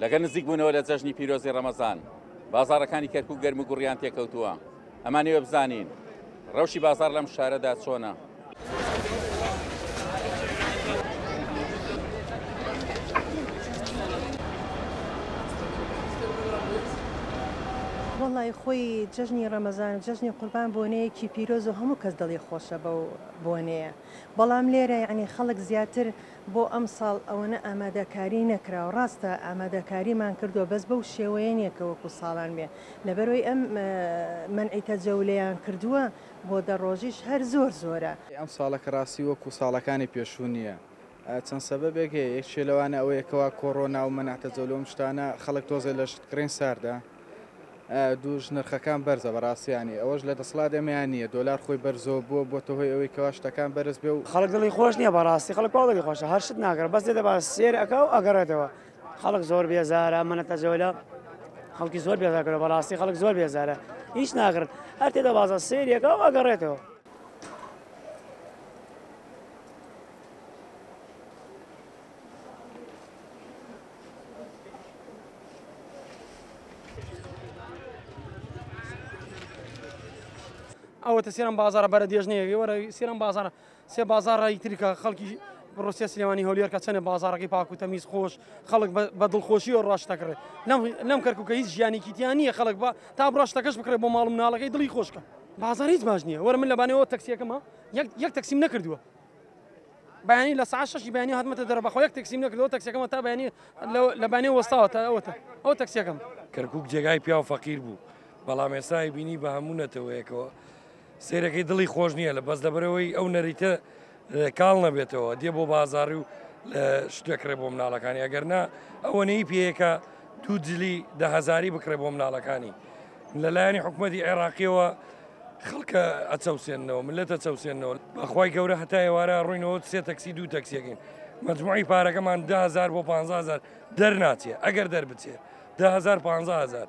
لەگەل نزیک بوونەوە لە جەژنی پیرۆزی ڕەمەزان، بازاڕەکانی کەرکوک گەرم و گوڕیان تێکەوتووە، ئەمانەوێ بزانین ڕەوشی بازاڕ لەم شارەدا چۆنە؟ وەڵی خۆی جەژنی ڕەمەزان و جەژنی قوربان بۆنەیەکی پیرۆز و هەموو کەس دڵی خۆشە بەو بۆنەیە بەڵام لێرە یعنی خەڵک زیاتر بۆ ئەمساڵ ئەوەنە ئامادەکاری نەکراوە، ڕاستە ئامادەکاریمان کردووە بەس بەو شێوەیە نییە کە وەکو ساڵان بێ، لەبەرئەوەی ئەم مەنعی تەجەولەیان کردووە بۆ دە ڕۆژیش هەر زۆر زۆرە. ئەم ساڵە کە ڕاستی وەکو ساڵەکانی پێشوو نییە، چەند سەبەبێک هەیە، یەکێ لەوانە ئەوەیە کەوا کۆڕۆنا و مەنع تەجەول و ئەم شتانە خەڵک تۆزێ لە شت کڕین ساردە، دووش نرخەکان بەرزە بەڕاستی یانی ئەوەش لە دەسڵات ئێمەیان نییە دۆلار خۆی بەرزەوە بووە بۆتە هۆی ئەوەی کەوا شتەکان بەرز بێ و. خەڵک دڵی خۆش نییە بەڕاستی خەڵک کوا دڵی خۆشە هەر شت ناکڕێ بەس دێتە باس سێر ئەکا و ئەگەڕێتەوە خەڵک زۆر بێزارە منەتە جەولە خەڵکی زۆر بێزار کردوە بەڕاستی خەڵک زۆر بێزارە هیچ ناکڕن هەر تێتە بازاڕ سێری ئەکا و ئەگەڕێتەوە. ئەوەتە سێرم بازارە بەرە دێژنەیە وەرە سێرم بازارە سێ بازاڕی ترکە خەڵکی ڕوسیا سلێمانی هەولێر کە چەنە بازارەکەی پاک و تەمیز خۆش خەڵک بە دڵخۆشیەوە ڕاش دەکڕێت لەم لەم کەرکووکە هیچ ژیانێکی تیا نییە خەڵک بە تا بڕا شتەکەش بکڕێت بۆ ماڵ و مناڵەکەی دڵی خۆشکە بازار هیچ باش نییە وەرە من لەبانەوە تەکسیەکەمە یەک یەک تەکسیم نەکردووە بەیانی لە ساعت شەشی بەیانی هاتمەتە دەرە بەخوا یەک تەکسیم نەکردەوە تەکسیەکەمە تا بەیانی لە بەیانی وەستاوە تا ئەوەتە ئەو تەکسیەکەم. کەرکوک جێگای پیاو فەقیر بوو بەڵام ئێستا بینی بە هەموو نەتەوەیەکەوە سەیرەکەی دڵی خۆش نییە لە بەس لەبەرەوەی ئەو نەریتە کاڵ نەبێتەوە دێ بۆ بازاڕی و لە شتێکڕێ بۆ مناڵەکانی ئەگەر نا ئەوەنەی پێیەکە دوو جلی دە هەزاری بکڕێ بۆ مناڵەکانی لەلایەنی حکوومەتی عێراقیەوە خەڵکە ئەچەوسێننەوە ملەت ئەچەوسێننەوە بەخوای گەورە هەتا ئێوارە ڕووینەوە سێ تەکسی دوو تەکسیەکەین مەجموعی پارەکەمان 10000 بۆ 15000 دەرناچێ ئەگەر دەربچێ 10000 15000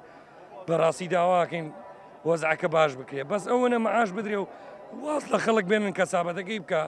بەڕاستی داواکەین وەزعەکە باش بکرێ بەس ئەوەنە معاش بدرێ و واز لە خەڵک بێنن کەسابەتەکەی بکە.